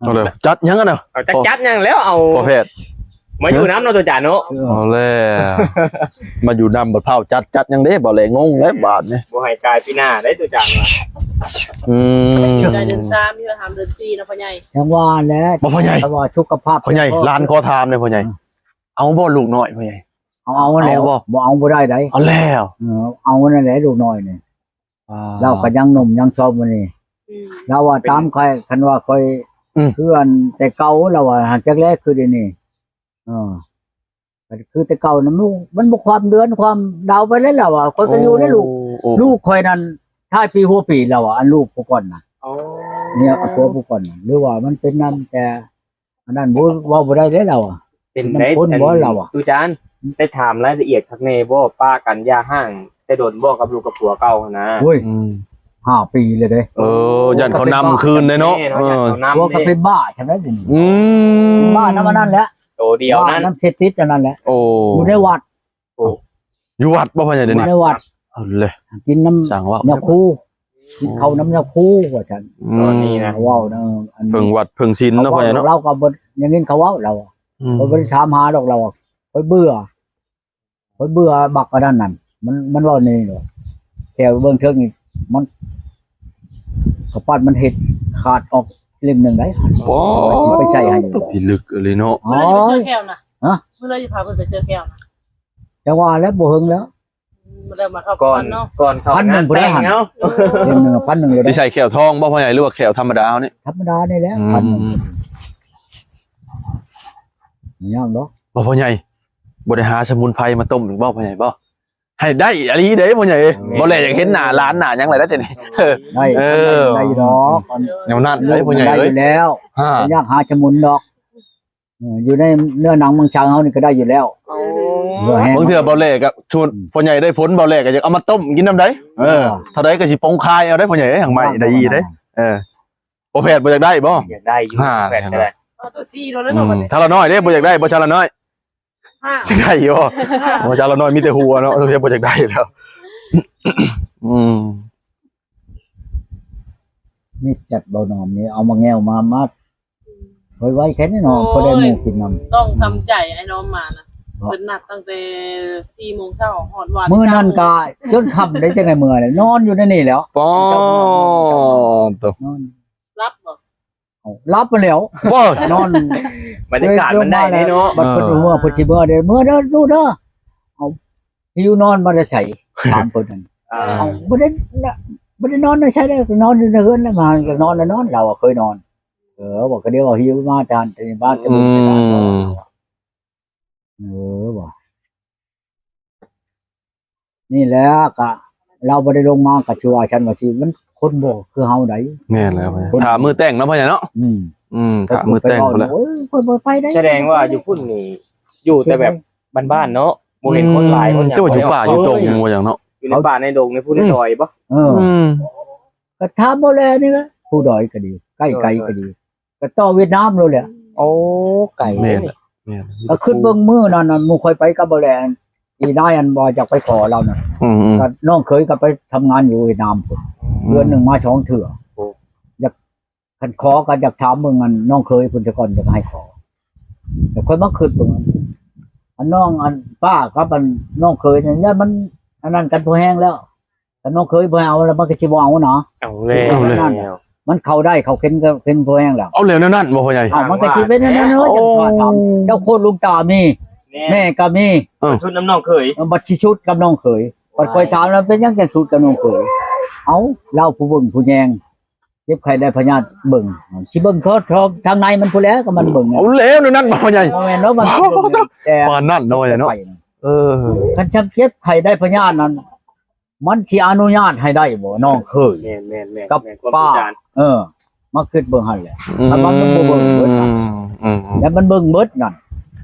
ເອົາເລີຍ ຈັດຫຍັງຫັ້ນນະ? ເອົາ ຈັກຈັດຫຍັງແລ້ວ ເອົາພໍ່ແພດມາຢູ່ນຳເນາະ ຕົວຈານເນາະ. ເອີ ເອົາແລ້ວ ມາຢູ່ນຳບັດພ້າວຈັດ ຈັດຫຍັງເດ້? ບໍ່ແລ ງົງແລ້ວບາດນີ້ ບໍ່ໃຫ້ກາຍປີໜ້າໄດ້ ຕົວຈານວ່າ. ອືມ ໄດ້ເດືອນສາມ ຢູ່ຫາເດືອນສີ່ເນາະພໍ່ໃຫຍ່. ຈັ່ງວ່າແຫຼະ ບໍ່ພໍ່ໃຫຍ່ ແຕ່ວ່າສຸຂະພາບ ພໍ່ໃຫຍ່ ຫຼານຂໍຖາມແດ່ພໍ່ໃຫຍ່ ເອົາບໍ່ລູກນ້ອຍພໍ່ໃຫຍ່? ເອົາ ເອົາແລ້ວ ເອົາບໍ່? ບໍ່ເອົາບໍ່ໄດ້ໃດ. ເອົາແລ້ວ ເອີ ເອົານັ້ນແຫຼະລູກນ້ອຍນີ້. ອ່າ ລາວກໍຍັງໜຸ່ມຍັງຊອມຢູ່ນີ້ ອືມ ລາວວ່າຕາມຂ້ອຍ ຄັນວ່າຂ້ອຍ ອືມ ຄືອັນແຕ່ເກົ່າ ລາວວ່າຫາກຈັກແລຄືດຽວນີ້ ເອີ ກໍຄືແຕ່ເກົ່ານະ ມັນ ມັນບໍ່ຄວາມເດືອນຄວາມດາວໄປແລ້ວ ລາວວ່າ. ຂ້ອຍກໍຢູ່ໃນລູກ ໂອ້ ລູກຂ້ອຍນັ້ນທ້າຍປີຫົວປີ ລາວວ່າ ອັນລູກຜູ້ກ່ອນນະ ໂອ້ ເມຍກັບຜົວຜູ້ກ່ອນນະ ຫຼືວ່າມັນເປັນນຳແຕ່ ອັນນັ້ນບໍ່ ເວົ້າບໍ່ໄດ້ເດ້ລາວອະ. ເປັນໄດ້ ມັນຄົນບໍ່ລາວອະ ຕູຈານ ໄດ້ຖາມລາຍລະອຽດຄັກແນ່ບໍ່? ປະກັນຢ່າຮ້າງແຕ່ດົນບໍ່ກັບລູກກັບຜົວເກົ່າຫັ້ນນະ? ໂອ້ຍ ອືມ ຫ້າປີແລ້ວເດ້. ເອີ ຢ້ານເຂົານຳຄືນເດ້ເນາະ. ເອີ ຢ້ານເຂົານຳ ຜົວກໍເປັນບ້າຊັ້ນແຫຼະດຽວນີ້. ອືມ ບ້ານຳອັນນັ້ນແຫຼະ ໂຕດຽວນັ້ນ ບ້ານຳເສບຕິດອັນນັ້ນແຫຼະ. ໂອ້ ຢູ່ໃນວັດ ໂອ້ ຢູ່ວັດບໍ່ພໍ່ໃຫຍ່ດຽວນີ້? ຢູ່ໃນວັດ. ເອົາເລີຍ ກິນນຳ ຊ່າງເວົ້າ ຍາຄູ ກິນເຂົ້ານຳຍາຄູວ່າຊັ້ນ. ອືມ ຕອນນີ້ນະ ເວົ້ານະ ອັນເພິ່ງວັດເພິ່ງສິນເນາະພໍ່ໃຫຍ່ເນາະ. ເຮົາກໍບໍ່ ຍັງຍິນເຂົາເວົ້າລາວ ອືມ ຂ້ອຍບໍ່ໄດ້ຖາມຫາດອກລາວ ຂ້ອຍເບື່ອ ຂ້ອຍເບື່ອບັກອັນນັ້ນນັ້ນ ມັນ ມັນເວົ້າແນວນີ້ ແຂ້ວເບິ່ງເທິງນີ້ ມັນ ກະປັດມັນເຮັດຂາດອອກເຫຼັ້ມໜຶ່ງໄດ໋. ໂອ້ ຊິໄປໃສ່ໃຫ້ຢູ່ ພິລຶກອີ່ຫຼີເນາະ. ໂອ້ຍ ເມື່ອໃດຊິພາເພິ່ນໄປເຊື່ອແກ້ວນະ? ຈັ່ງວ່າແຫຼະ ບໍ່ເຖິງແລ້ວ ອືມ ບໍ່ໄດ້ມາເຂົ້າ ກ່ອນ ເນາະ ກ່ອນເຂົ້າ ພັນໜຶ່ງ ງານແຕ່ງເນາະ. ເດືອນໜຶ່ງ ພັນໜຶ່ງ ເລີຍ ຊິໃສ່ແກ້ວທອງບໍ່ພໍ່ໃຫຍ່ ຫຼືວ່າແກ້ວທຳມະດາເຮົານີ້? ທຳມະດານີ້ແຫຼະ ອືມ ພັນໜຶ່ງ ບໍ່ຍາກດອກ. ບໍ່ພໍ່ໃຫຍ່ ບໍ່ໄດ້ຫາສະໝຸນໄພມາຕົ້ມອີກບໍ່ພໍ່ໃຫຍ່ບໍ່? ໃຫ້ໄດ້ອີ່ຫຼີເດ້ພໍ່ໃຫຍ່ເອີຍ. ແມ່ນ ບໍ່ແລຢາກເຫັນໜ້າຫຼານໜ້າຫຍັງແລ້ວເດ້ນີ້. ໄດ້ ເອີ ໄດ້ຢູ່ດອກ ແນວນັ້ນເດ້ພໍ່ໃຫຍ່ເອີຍ. ໄດ້ຢູ່ແລ້ວ ຢາກຫາສະໝຸນດອກ. ເອີ ຢູ່ໃນເນື້ອໜັງມັງສັງເຮົານີ້ກໍໄດ້ຢູ່ແລ້ວ. ໂອ້ ເຫື່ອແຮງ ບາງເທື່ອບໍ່ແລກໍ ອືມ ພໍ່ໃຫຍ່ໄດ້ຜົນ ບໍ່ແລກໍຢາກເອົາມາຕົ້ມກິນນຳໃດ. ເອີ ເອີ ເທົ່າໃດກໍຊິປົງຄາຍເອົາໄດ໋ພໍ່ໃຫຍ່ເອີຍ ຫາງໃໝ່ໄດ້ອີ່ເດ້. ເອີ ພໍ່ແພດບໍ່ຢາກໄດ້ບໍ່? ຢາກໄດ້ຢູ່ ອ່າ ແພດກໍໄດ້. ເອົາຕົວສີ່ໂລດເລີຍ ອືມ ເນາະ ຖ້າລະນ້ອຍເດ້ ບໍ່ຢາກໄດ້ບໍ່? ຖ້າລະນ້ອຍ ຢາກໄດ້ຢູ່ບໍ່? ບໍ່ ຖ້າລະນ້ອຍມີແຕ່ຫົວເນາະ ເພິ່ນບໍ່ຢາກໄດ້ແລ້ວ. ອືມ ມີຈັດບໍ່ໜອມນີ້ ເອົາມາແງວມາ ມາ ໄວໆແຄ່ນີ້ເນາະ ໂອ້ຍ ພໍໄດ້ໝູ່ກິນນຳ. ຕ້ອງທຳໃຈ ອືມ ອ້າຍນ້ອມມານະ ເນາະ ເພິ່ນນັດຕັ້ງແຕ່ສີ່ໂມງເຊົ້າ ຮອດວານ ມື້ນັ້ນກະຈົນຄ່ຳໄດ້ ຈັ່ງໄດ້ເມືອເລີຍ ນອນຢູ່ໃນນີ້ແລ້ວ. ປ້ອ ເຈົ້ານອນ ນອນ ຫຼັບບໍ່? ເອົາ ຫຼັບໄປແລ້ວ ໂອ້ຍ ນອນ ບັນຍາກາດມັນໄດ້ເດ້ເນາະ. ບັດເພິ່ນ ເອີ ເມືອ ເພິ່ນຊິເມືອເດ້ ເມືອເດີລູກເດີ. ເອົາ ຫິວນອນມາແຕ່ໃສ? ຖາມເພິ່ນນັ້ນ. ອ່າ ເອົາ ບໍ່ໄດ້ນະ ບໍ່ໄດ້ນອນໃນໃສເດ້ ນອນຢູ່ໃນເຮືອນແຫຼະ ມາກໍນອນແລ້ວນອນ ລາວເຄີຍນອນ. ເອີ ວ່າກໍດຽວເອົາຫິວມາຈານ ເອີ ວ່າ ອືມ ເອີ ວ່າ ນີ້ແຫຼະ ກະລາວບໍ່ໄດ້ລົງມາ ກະຊິວ່າຊັ້ນວ່າຊິ ມັນຄົນບໍ່ຄືເຮົາໃດ. ແມ່ນແລ້ວ ຖ້າມື້ແຕ່ງເນາະ ພໍ່ໃຫຍ່ເນາະ. ອືມ ອືມ ຖ້າມື້ແຕ່ງພຸ້ນແຫຼະ. ໂອ້ຍ ຂ້ອຍບໍ່ໄປໄດ໋. ສະແດງວ່າຢູ່ພຸ້ນນີ້ ຢູ່ແຕ່ແບບບ້ານໆເນາະ ບໍ່ເຫັນຄົນຫຼາຍ ອືມ ຄົນຫຍັງ. ແຕ່ວ່າຢູ່ປ່າຢູ່ດົງບໍ່ຫຍັງເນາະ ຢູ່ໃນປ່າໃນດົງໃນພູໃນດອຍບໍ່? ເອີ ອືມ ກໍຖາມບໍ່ແລນີ້ລະ ພູດອຍກໍດີ ໃກ້ໄກກໍດີ ກໍຕໍ່ຫວຽດນາມໂລດແຫຼະ. ໂອ້ ໄກເດ້. ແມ່ນ ແມ່ນ ກໍຄິດເບິ່ງມື້ນັ້ນ ໝູ່ຂ້ອຍໄປກັບບໍ່ແລ ອີນາຍອັນວ່າຢາກໄປຂໍລາວນັ້ນ. ອືມໆ ກໍນ້ອງເຂີຍກໍໄປທຳງານຢູ່ຫວຽດນາມພຸ້ນ ອືມ ເດືອນໜຶ່ງມາສອງເທື່ອ. ໂອ້ ຢາກ ຄັນຂໍກໍຢາກຖາມເບິ່ງອັນນ້ອງເຂີຍເພິ່ນຊະກ່ອນ ຢາກໃຫ້ຂໍ. ແລ້ວຂ້ອຍມາຄິດເບິ່ງ ອັນນ້ອງ ອັນປ້າກັບອັນນ້ອງເຂີຍນີ້ ຢ້ານມັນອັນນັ້ນກັນພໍແຮງແລ້ວ. ຄັນນ້ອງເຂີຍບໍ່ເອົາແລ້ວ ມັນກໍຊິບໍ່ເອົານະ. ເອົາແລ້ວ ເອົາແລ້ວ ມັນເຂົ້າໄດ້ເຂົ້າເຂັນກໍເປັນພໍແຮງແລ້ວ. ເອົາແລ້ວແນວນັ້ນບໍ່ພໍ່ໃຫຍ່? ເອົາ ມັນກໍຊິເປັນແນວນັ້ນເນາະ. ໂອ້ ຈັ່ງວ່າຖາມ ເຈົ້າໂຄດຫຼວງຕາມີ ແມ່ ແມ່ກໍມີ. ເອີ ຊຸດນຳນ້ອງເຂີຍ ເອີ ບັດຊິຊຸດກັບນ້ອງເຂີຍ. ບັດຂ້ອຍຖາມແລ້ວ ເປັນຫຍັງຈັ່ງຊຸດກັບນ້ອງເຂີຍ? ເອົາ ລາວຜູ້ເບິ່ງຜູ້ແຍງ ເຈັບໄຂ້ໄດ້ພະຍາດເບິ່ງ ຊິເບິ່ງເພາະທາງໃນມັນພຸ້ນແຫຼະ ກໍມັນເບິ່ງ. ເອົາແລ້ວແນວນັ້ນບໍ່ພໍ່ໃຫຍ່? ບໍ່ແມ່ນເນາະ ມັນເບິ່ງແຕ່ປານນັ້ນເນາະ ເນາະ. ເອີ ຄັນຈຳເຈັບໄຂ້ໄດ້ພະຍາດນັ້ນ ມັນຊິອະນຸຍາດໃຫ້ໄດ້ບໍ່ ນ້ອງເຂີຍ? ແມ່ນໆໆ ກັບ ແມ່ນຄວາມ ປ້າ ເອີ ມາຄິດເບິ່ງຫັ້ນແຫຼະ. ອືມ ຄັນວ່າມັນບໍ່ເບິ່ງເບິດນັ້ນ ອືມໆ ແລ້ວມັນເບິ່ງເບິດນັ້ນ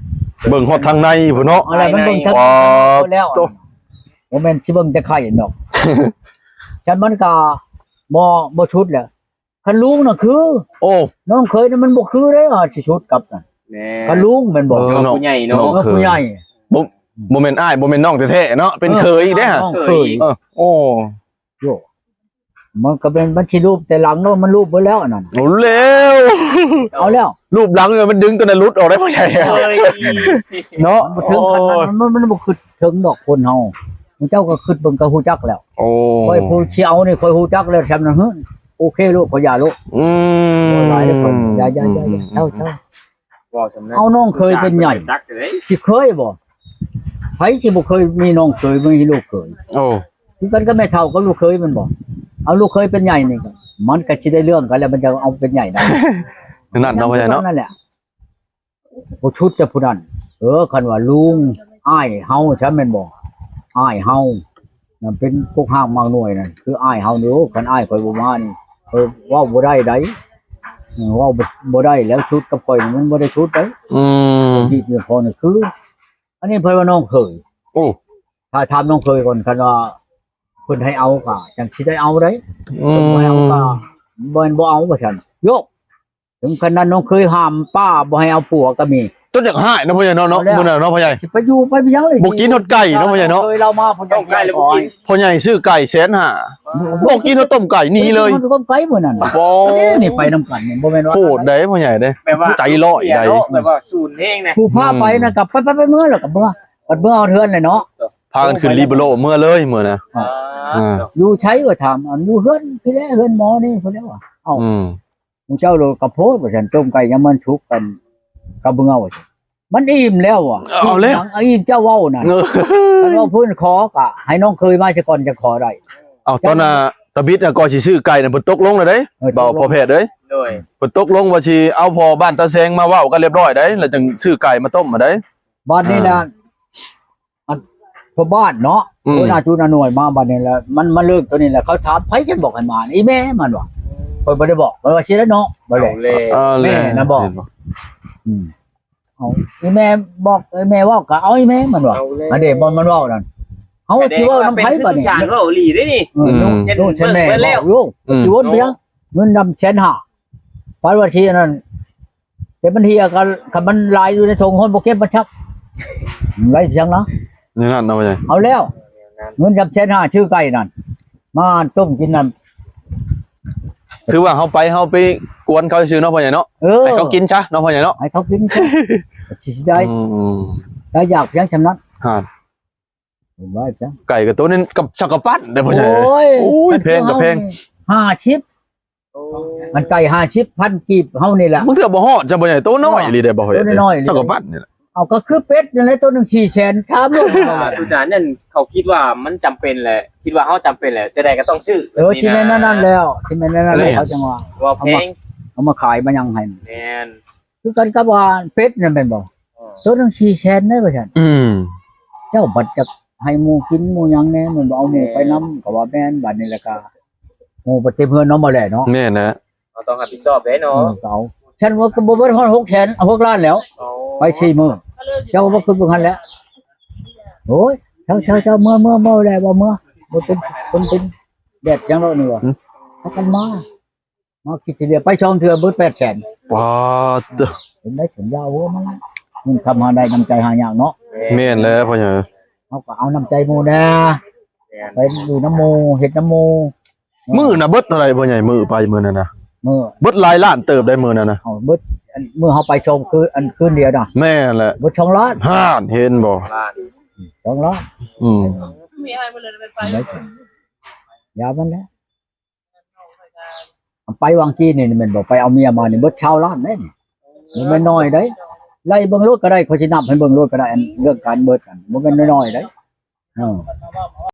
ເບິ່ງຮອດທາງໃນພຸ້ນເນາະ. ອັນນັ້ນມັນເບິ່ງທາງໃນ ປາດ ແລ້ວ ໂຕ ບໍ່ແມ່ນຊິເບິ່ງແຕ່ໄຂ້ດອກ. ຄັນມັນກໍບໍ່ ບໍ່ຊຸດແຫຼະ. ຄັນລຸງນະຄື ໂອ້ ນ້ອງເຂີຍນະມັນບໍ່ຄືເດ້ ອາ ຊິຊຸດກັບນະ. ແມ່ນ ຄັນລຸງແມ່ນບໍ່? ເອີ ເນາະ ຜູ້ໃຫຍ່ເນາະ ເອີ ຜູ້ໃຫຍ່ ບໍ່ ບໍ່ແມ່ນອ້າຍ ບໍ່ແມ່ນນ້ອງແທ້ໆເນາະ ເປັນເຂີຍອີກເດ້. ເອີ ນ້ອງເຂີຍ ເອີ ໂອ້ ໂຢ ມັນກໍແມ່ນ ມັນຊິລູບແຕ່ຫຼັງເນາະ ມັນລູບເບິດແລ້ວອັນນັ້ນ. ເອົາແລ້ວ ເອົາແລ້ວ ຮູບຫຼັງມັນດຶງຕົວນັ້ນຫຼຸດອອກໄດ້ພໍ່ໃຫຍ່ ເອີຍ ເນາະ ມັນບໍ່ເຖິງຂະໜາດນັ້ນ ໂອ້ຍ ມັນ ມັນບໍ່ຄິດເຖິງດອກຄົນເຮົາ ເຈົ້າກໍຄິດເບິ່ງກໍຮູ້ຈັກແລ້ວ ໂອ້ ຂ້ອຍຜູ້ຊິເອົານີ້ຂ້ອຍຮູ້ຈັກແລ້ວ ຊ່ຳນັ້ນເຮີ້ ໂອເຄໂລດ ຂ້ອຍຢ່າໂລດ ອືມ ບໍ່ຫຼາຍເດ້ຂ້ອຍ ຢ່າໆໆໆ ເຊົາໆ ເວົ້າສ່ຳນັ້ນ ເອົານ້ອງເຂີຍເປັນໃຫຍ່ ຊິເຄີຍບໍ່ ໃຜຊິບໍ່ເຄີຍມີນ້ອງເຂີຍ ມີລູກເຂີຍ ໂອ້ ຄືກັນກັບແມ່ເຖົ້າກັບລູກເຂີຍແມ່ນບໍ່ ເອົາລູກເຂີຍເປັນໃຫຍ່ນີ້ ມັນກໍຊິໄດ້ເລື່ອງກັນແລ້ວ ມັນຈະເອົາເປັນໃຫຍ່ນຳ ນັ້ນເນາະ ພໍ່ໃຫຍ່ເນາະ ນັ້ນແຫຼະ ຜູ້ຊຸດແຕ່ຜູ້ນັ້ນ ເອີ ຄັນວ່າລຸງ ອ້າຍເຮົາຊະແມ່ນບໍ່ ອ້າຍເຮົາ ນັ້ນເປັນກົກຮາກໝາກໜ່ວຍນັ້ນ ຄືອ້າຍເຮົານີ້ ໂອ້ ຄັນອ້າຍຂ້ອຍບໍ່ມານີ້ ຂ້ອຍເວົ້າບໍ່ໄດ້ໃດ ເອີ ເວົ້າບໍ່ ບໍ່ໄດ້ແລ້ວ ຊຸດກັບຂ້ອຍນີ້ມັນບໍ່ໄດ້ຊຸດໃດ ອືມ ທີ່ເລື່ອງຂອງນີ້ຄື ອັນນີ້ເພິ່ນວ່ານ້ອງເຂີຍ ໂອ້ ຖ້າຖາມນ້ອງເຂີຍກ່ອນ ຄັນວ່າເພິ່ນໃຫ້ເອົາກໍຈັ່ງຊິໄດ້ເອົາໃດ ອືມ ເພິ່ນບໍ່ໃຫ້ເອົາກໍບໍ່ແມ່ນບໍ່ເອົາວ່າຊັ້ນ ໂຍກ ເຖິງຂະໜາດນ້ອງເຂີຍຫ້າມປ້າບໍ່ໃຫ້ເອົາຜົວກໍມີ ຈົນຢາກຮ້າຍເນາະພໍ່ໃຫຍ່ເນາະ ເນາະ ມື້ນັ້ນເນາະພໍ່ໃຫຍ່ ຊິໄປຢູ່ໄປເປັນຫຍັງເລີຍ ບໍ່ກິນຮອດໄກ່ເນາະພໍ່ໃຫຍ່ເນາະ ເຄີຍລາວມາ ພໍ່ໃຫຍ່ຊື້ໄກ່ແສນຫ້າ ບໍ່ກິນຮອດຕົ້ມໄກ່ໜີເລີຍ ບໍ່ກິນຮອດຕົ້ມໄກ່ມື້ນັ້ນ ໂອ້ ນີ້ໄປນຳກັນນີ້ ບໍ່ແມ່ນວ່າ ໂຫດໃດພໍ່ໃຫຍ່ເດ້ ແບບວ່າໃຈຮ້ອຍໃດ ເນາະ ແບບວ່າສູນແຮງນະ ຜູ້ພາໄປນະ ອືມ ກໍໄປໆໆເມືອ ແລ້ວກໍເມືອ ບັດເມືອຮອດເຮືອນແຫຼະເນາະ ພາກັນຂຶ້ນລີເບີໂລເມືອເລີຍມື້ນະ ອ່າ ອ່າ ຢູ່ໃສກໍຖາມ ອັນຢູ່ເຮືອນພີ້ແຫຼະ ເຮືອນໝໍນີ້ພຸ້ນແຫຼະວ່າ ເອົ້າ ອືມ ໝູ່ເຈົ້າໂລດກະໂພດວ່າຊັ້ນ ຕົ້ມໄກ່ຍັງມັນສຸກກັນ ກັບເມືອວ່າຊັ້ນ ມັນອີ່ມແລ້ວວ່າ ເອົາແລ້ວ ອີ່ມຫຍັງ ອີ່ມເຈົ້າເວົ້ານັ້ນ ເອີ ຄັນວ່າເພິ່ນຂໍກະໃຫ້ນ້ອງເຂີຍມາຊະກ່ອນ ຈັ່ງຂໍໄດ້ ເອົາ ຕອນນ່າຕາບິດນະ ກໍຊິຊື້ໄກ່ນະ ເພິ່ນຕົກລົງແລ້ວເດ້ ເອີ ເວົ້າ ຕົກລົງ ພໍ່ແພດເອີຍ ໂດຍ ເພິ່ນຕົກລົງວ່າຊິເອົາພໍ່ບ້ານຕາແສງມາເວົ້າກັນລຽບຮ້ອຍໄດ໋ ແລ້ວຈັ່ງຊື້ໄກ່ມາຕົ້ມມາໄດ໋ ບາດນີ້ນະ ອ່າ ອັນພໍ່ບ້ານເນາະ ອືມ ຫົວໜ້າຈຸດໜ່ວຍມາບາດນີ້ແຫຼະ ມັນ ມັນເລີກຕົວນີ້ແຫຼະ ເຂົາຖາມໃຜຈັກບອກໃຫ້ມາ ອີ່ແມ່ມັນວ່າ ຂ້ອຍບໍ່ໄດ້ບອກ ມັນວ່າຊີ້ແຫຼະເນາະ ບໍ່ແຫຼະ ເອົາແລ້ວ ເອົາແລ້ວ ແມ່ນະບອກ ເຫັນບໍ່ ອືມ ເອົາ ອີ່ແມ່ບອກ ອີ່ແມ່ເວົ້າກໍເອົາອີ່ແມ່ມັນວ່າ ເອົາແລ້ວ ອັນເດ ບໍ່ ມັນເວົ້ານັ້ນ ເຮົາຊິເວົ້ານຳໃຜບາດນີ້ ເວົ້າອີ່ຫຼີເດ້ນີ້ ເອີ ອືມ ລູກ ລູກໃສ່ແມ່ເວົ້າຢູ່ ອືມ ຊິວົນໄປຫຍັງ ເງິນນຳແສນຫ້າ ປານວ່າຊິອັນນັ້ນ ແຕ່ມັນເຫຍກໍ ຄັນມັນຫຼາຍຢູ່ໃນຖົງ ຮອດບໍ່ເກັບມາຊັບ ໄດ້ພຽງນະ ແນວນັ້ນເນາະພໍ່ໃຫຍ່ ເອົາແລ້ວ ເງິນສາມແສນຫ້າ ຊື້ໄກ່ນັ້ນ ມາຕົ້ມກິນນັ້ນ ຄືວ່າເຮົາໄປ ເຮົາໄປກວນເຂົາຊື່ເນາະພໍ່ໃຫຍ່ເນາະ ເອີ ໃຫ້ເຂົາກິນຊະເນາະພໍ່ໃຫຍ່ເນາະ ໃຫ້ເຂົາກິນຊະ ຊິໄດ້ ອືມ ໄດ້ຢາກພຽງສ່ຳນັ້ນ ຮະ ເຫັນບໍ່ ໄກ່ກໍໂຕໜຶ່ງກັບສັງກະປັດເດ້ພໍ່ໃຫຍ່ ໂອ້ຍ ໂອ້ຍ ແພງກໍແພງ ຫ້າສິບ ໂອ້ ມັນໄກ່ຫ້າສິບພັນກີບເຮົານີ້ແຫຼະ ບາງເທື່ອບໍ່ຮອດ ຈະບໍ່ໃຫຍ່ ໂຕນ້ອຍອີ່ຫຼີເດ້ ບໍ່ເຫັນ ໂຕນ້ອຍໆ ສັງກະປັດນີ້ແຫຼະ ເອົາ ກໍຄືເປັດນັ້ນແຫຼະ ໂຕໜຶ່ງສີ່ແສນ ຖາມໂລດ ອ່າ ອາຈານນັ້ນ ເຂົາຄິດວ່າມັນຈຳເປັນແຫຼະ ຄິດວ່າເຮົາຈຳເປັນແຫຼະ ຈັ່ງໃດກໍຕ້ອງຊື້ ເອີ ແບບນີ້ນະ ຊິແມ່ນແນວນັ້ນແລ້ວ ຊິແມ່ນແນວນັ້ນແຫຼະ ເຂົາຈັ່ງວ່າ ເວົ້າແພງ ເອົາມາຂາຍມາຫຍັງໃຫ້ ແມ່ນ ຄືກັນກັບວ່າເປັດນັ້ນແມ່ນບໍ່ ເອີ ໂຕໜຶ່ງສີ່ແສນເດ້ວ່າຊັ້ນ ອືມ ເຈົ້າບັດຈັກໃຫ້ໝູ່ກິນໝູ່ຫຍັງແດ່ ແມ່ນບໍ່ ເອົາໝູ່ໄປນຳ ແມ່ນ ກໍວ່າແມ່ນ ບັດນີ້ແລ້ວກໍ ໝູ່ໄປເຕັມເຮືອນເນາະ ບໍ່ແຫຼະເນາະ ແມ່ນແຫຼະ ເຮົາຕ້ອງຮັບຜິດຊອບເດ້ເນາະ ເອີ ກໍເອົາ ຊັ້ນວ່າກໍບໍ່ເບິດຮອດຫົກແສນ ຫົກລ້ານແລ້ວ ອໍ ໄປສີ່ມື້ ເຈົ້າບໍ່ຄືເບິ່ງຫັ້ນແຫຼະ ໂອ້ຍ ເຈົ້າໆໆ ເມືອໆ ເມືອແລ້ວ ບໍ່ເມືອ ບໍ່ເປັນ ເປັນ ເປັນແບບຫຍັງດອກນີ້ວ່າ ຫຶ ພາກັນມາ ມາຄິດທີດຽວໄປສອງເທື່ອເບິດແປດແສນ ປາດເຕີ ເຫັນໄດ້ສັນຍາຫົວມັນ ເງິນຄຳຫາໄດ້ ນ້ຳໃຈຫາຍາກເນາະ ແມ່ນແຫຼະພໍ່ໃຫຍ່ ເຮົາກໍເອົານ້ຳໃຈໝູ່ແດ່ ແມ່ນ ໄປຢູ່ນຳໝູ່ ເຮັດນຳໝູ່ ມື້ນະເບິດເທົ່າໃດພໍ່ໃຫຍ່ ມື້ໄປມື້ນັ້ນນະ ມື້ ເບິດຫຼາຍລ້ານເຕີບໄດ໋ມື້ນັ້ນນະ ເອົາເບິດ ອັນມື້ເຮົາໄປສອງຄືນ ອັນຄືນດຽວນະ ແມ່ນແຫຼະ ເບິດສອງລ້ານ ຫັ້ນເຫັນບໍ່ ສອງລ້ານ ອືມ ໄດ້ ຢາມັນແຫຼະ ໄປຫວ່າງກີ້ນີ້ແມ່ນບໍ່ ໄປເອົາເມຍມານີ້ເບິດຊາວລ້ານເດ້ນີ້ ບໍ່ແມ່ນນ້ອຍເດ້ ໄລ່ເບິ່ງໂລດກໍໄດ້ ຂ້ອຍຊິນັບໃຫ້ເບິ່ງໂລດກໍໄດ້ ອັນເລື່ອງການເບິດນັ້ນ ບໍ່ແມ່ນນ້ອຍໆເດ້ ເອີ